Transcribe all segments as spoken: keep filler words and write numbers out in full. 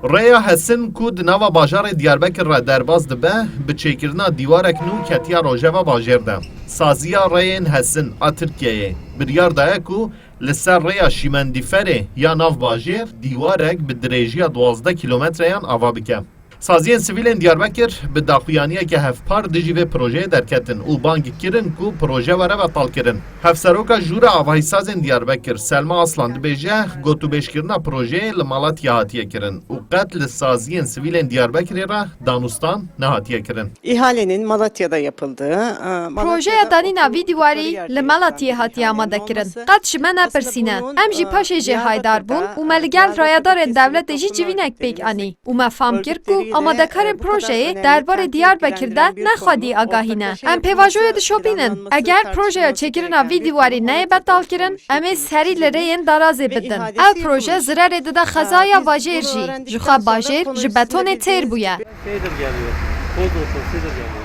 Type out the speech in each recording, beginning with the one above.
Rêya Hesin ku di nava bajarê Diyarbekir re derbas dibe, bi çêkirina dîwarek nû ketiye rojeva bajêr de. Saziya Rêyên Hesin a Tirkiyeyê biryar daye ku li ser rêya Şîmendîferê ya nav bajêr dîwarek bi dirêjiya duwazdeh kîlometreyan ava bike. Saziyên sivîl ên Diyarbekir bi daxuyaniyeke hevpar dijî vê projeyê derketin û bang kirin ku proje were betalkirin. Hevseroka Jûra Avahîsazên Diyarbekir Selma Aslan dibêje, gotûbêjkirina projeyê li Malatya hatiye kirin û qet li saziyên sivîl ên Diyarbekirê re danûstan nehatiye kirin. İhalenin Malatya'da yapıldığı, e, Malatya'da Projeya danîna vî dîwarî li Malatiyê hatiye amade kirin. Qet ji me nepirsîne. Em jî paşê jê haydar bûn û me li gel rayedarên dewletê jî civînek pêk anî. Û me fam kir ku amadekarên projeyê derbarê Diyarbekir de nexwedî agahî ne. Em pêvajoyê dişopînin. Eger projeya çêkirina vî dîwarî neyê betalkirin, em ê serî li rêyên darazê bidin. Ev proje zirerê dide xezaya Bajêr jî. Ji xwe bajêr ji betonê têr bûye. Seydir geliyor. Boz olsun, Seydir geliyor.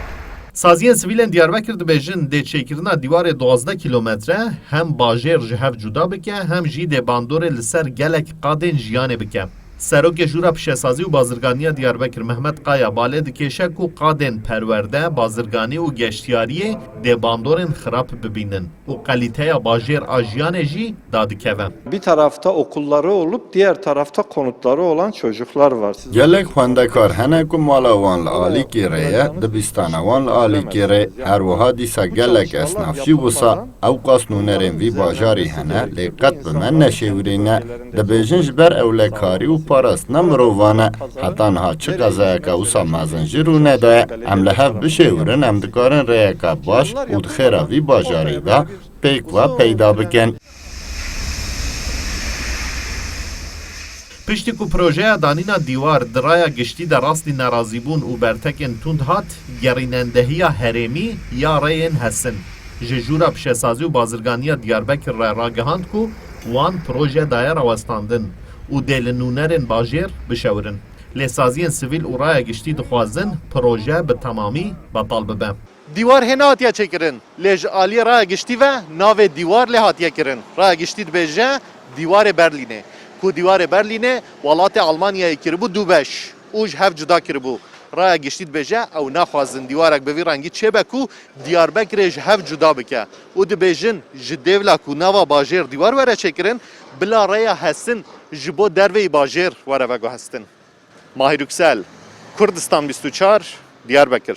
Saziyên sivîl ên Diyarbekir dibêjin, dê çêkirina dîwarê duwazdeh kîlometre hem bajêr ji hev cuda bike, hem jî dê bandorê li ser gelek qadên jiyanê bike. Serokê Jûra Pişesazî û Bazirganiya Diyarbekir Mehmet Kaya bale dikêşe ku qadên perwerde, bazirganî û geştiyariyê dê bandorên xirab bibînin û kalîteya bajêr a jiyanê jî dadikeve. Bir tarafta okulları olup diğer tarafta konutları olan çocuklar var. Siz Gelek xwendekar hene ku mala wan li alîkê re ye, dibistana wan li alîkê re. Her wiha dîsa gelek esnaf jî wisa. Ewqas nûnerên vî bajarî hene, lê qet bi me neşêwirîne. Dibêjin ji ber ewlekarî û parastina mirovan e. Heta niha çi qezayeke wisa mezin jî rû nedaye. Em li hev bişêwirin, em dikarin rêyeke baş û di xêra vî bajarî de pêk ve peyda bikin. Piştî ku projeya danîna dîwar di raya giştî de rastî nerazîbûn û bertekên tund hat, gerînendehiya herêmî ya rêyên Hesin ji Jûra Pişesazî û Bazirganiya Diyarbekir re ragihand ku wan proje daye rawestandin û dê li nûnerên bajêr bişewirin. Lê saziyên sivîl û raya giştî dixwazin proje bi temamî betal bibe. Dîwar hê nehatiye çêkirin, lê ji aliyê raya giştî ve navê dîwar lê hatiye kirin. Raya giştî dibêje dîwarê Berlînê, ku dîwarê Berlînê welatê Almanyayê kiribû du beş û ji hev cuda kiribû. Raya giştî dibêje ew naxwazin dîwarek bi vî rengî çêbe ku Diyarbekirê ji hev cuda bike û dibêjin ji dêvla ku nava bajêr dîwar were çêkirin, bila rêya Hesin ji bo derveyî bajêr were veguhestin. Mahir Yüksel, Kurdistan bîst û çar, Diyarbekir.